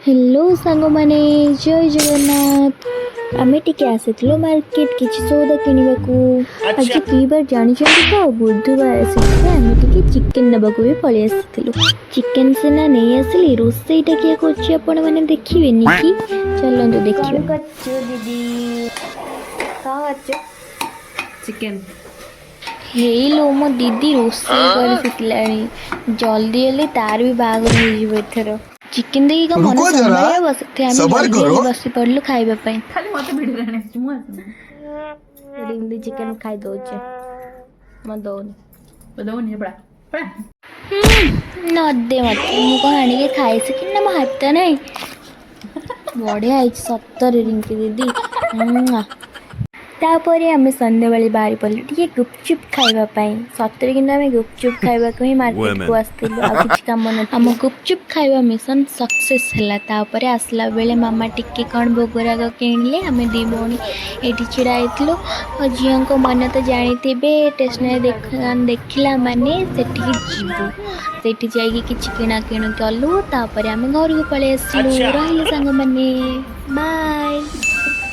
Hello ସାଙ୍ଗମାନେ, ଜୟ ଜଗନ୍ନାଥ। ଆମେ ଟିକେ ଆସିଥିଲୁ ମାର୍କେଟ କିଛି ସଉଦା କିଣିବାକୁ। ଆଜି କି ବାର ଜାଣିଛନ୍ତି ତ? ବୁଧବାର। ସେଥିପାଇଁ ଆମେ ଟିକେ ଚିକେନ ନେବାକୁ ବି ପଳେଇ ଆସିଥିଲୁ। ଚିକେନ ସିନା ନେଇ ଆସିଲି, ରୋଷେଇଟା କିଏ କରୁଛି ଆପଣମାନେ ଦେଖିବେନି କି? ଚାଲନ୍ତୁ ଦେଖିବା। କରୁଛୁ ଦିଦି? କଣ କରୁଛୁ? ଚିକେନ। ହେଇଲୋ, ମୋ ଦିଦି ରୋଷେଇ କରି ଶିଖିଲାଣି। ଜଲ୍ଦି ହେଲେ ତାର ବି ବାହାଘର ହେଇଯିବ ଏଥର। ଚିକେନ ଦେଇକି କଣ ମନ रुको जरा, ସମ୍ଭାଳି ହବ? ସେଥିପାଇଁ ଆମେ सबर ଜଲ୍ଦି करो। ଜଲ୍ଦି ବସି ପଡ଼ିଲୁ ଖାଇବା ପାଇଁ। ଖାଲି ମତେ ଭିଡ଼ିଓରେ ଆଣି ଆସିଛୁ, ମୁଁ ଆସିନି। ରିଙ୍କି ଚିକେନ ଖାଇ ଦଉଛି, ମୁଁ ଦଉନି। ଦଉନି, ପଳା ପଳା। ନ ଦେ ମତେ, ମୁଁ କଣ ଆଣିକି ଖାଇ ଶିଖିନି ନା ମୋ ହାତ ନାହିଁ? ବଢ଼ିଆ ହେଇଛି ସତରେ ରିଙ୍କି ଦିଦି। ମୁଆଁ। ତାପରେ ଆମେ ସନ୍ଧ୍ୟାବେଳେ ବାହାରି ପଡ଼ିଲୁ ଟିକେ ଗୁପଚୁପ୍ ଖାଇବା ପାଇଁ। ସତରେ କିନ୍ତୁ ଆମେ ଗୁପଚୁପ୍ ଖାଇବାକୁ ହିଁ ମାର୍କେଟକୁ ଆସିଥିଲୁ, ଆଉ କିଛି କାମ ନଥିଲା। ଆମ ଗୁପଚୁପ୍ ଖାଇବା ମିଶନ ସକ୍ସେସ୍ ହେଲା। ତାପରେ ଆସିଲା ବେଳେ ମାମା ଟିକେ କ'ଣ ଭୋଗରାଗ କିଣିଲେ। ଆମେ ଦୁଇ ଭଉଣୀ ଏଇଠି ଛିଡ଼ା ହେଇଥିଲୁ। ଆଉ ଝିଅଙ୍କ ମନ ତ ଜାଣିଥିବେ, ଷ୍ଟେସନାରୀ ଦୋକାନ ଦେଖିଲା ମାନେ ସେଠିକି ଯିବୁ। ସେଇଠି ଯାଇକି କିଛି କିଣାକିଣି କଲୁ। ତାପରେ ଆମେ ଘରକୁ ପଳେଇ ଆସିଲୁ। ରହିଲି ସାଙ୍ଗମାନେ, ବାଏ।